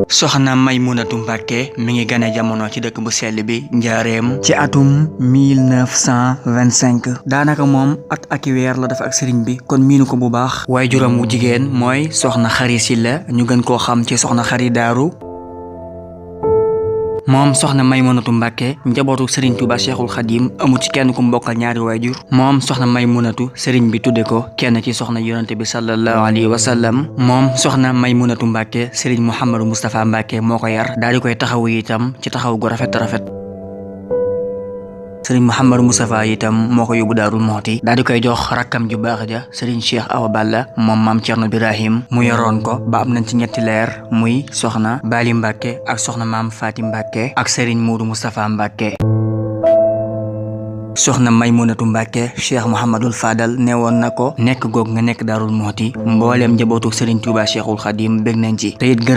soxna Maymunatu Mbàkke mi ngi gane jamono ci dëkk bu sell bi njaareem ci atum 1925 daanaka moom at ak weer la def ak sëriñ bi kon miinu ko bu baax. waaye juróom wu jigéen mooy soxna Xari Silla ñu gën koo xam ci soxna Xari Daaru. moom soxna Maymunatu Mbàkke njabootu Serigne Touba Cheikhul Khadim amu ci kenn ku mbokkal ñaari waajur. moom soxna Maymunatu Serigne bi tudde ko kenn ci soxna yonante bi sallallahu alayhi wa sallam. moom soxna Maymunatu Mbàkke Serigne Mouhamadou Moustapha Mbàkke moo ko yar daal di koy taxawu itam ci taxaw gu rafet. Serigne Mouhamadou Moustapha itam moo ko yóbbu Daarul Muxti daal di koy jox rakkam ju baax ja Serigne Cheikh Awa Balla moom maam Cerno Birahim mu yoroon ko ba am nañ ci ñetti leer muy soxna Bali Mbàkke ak soxna maam Faati Mbàkke ak Serigne Moudou Moustapha Mbàkke. soxna Maymunatu Mbàkke Cheikh Mouhamadul Fadal neewoon na ko nekk goog nga nekk Daarul Muxti mbooleem njabootu Serigne Touba Cheikhul Khadim bég nañ ci te it gërëm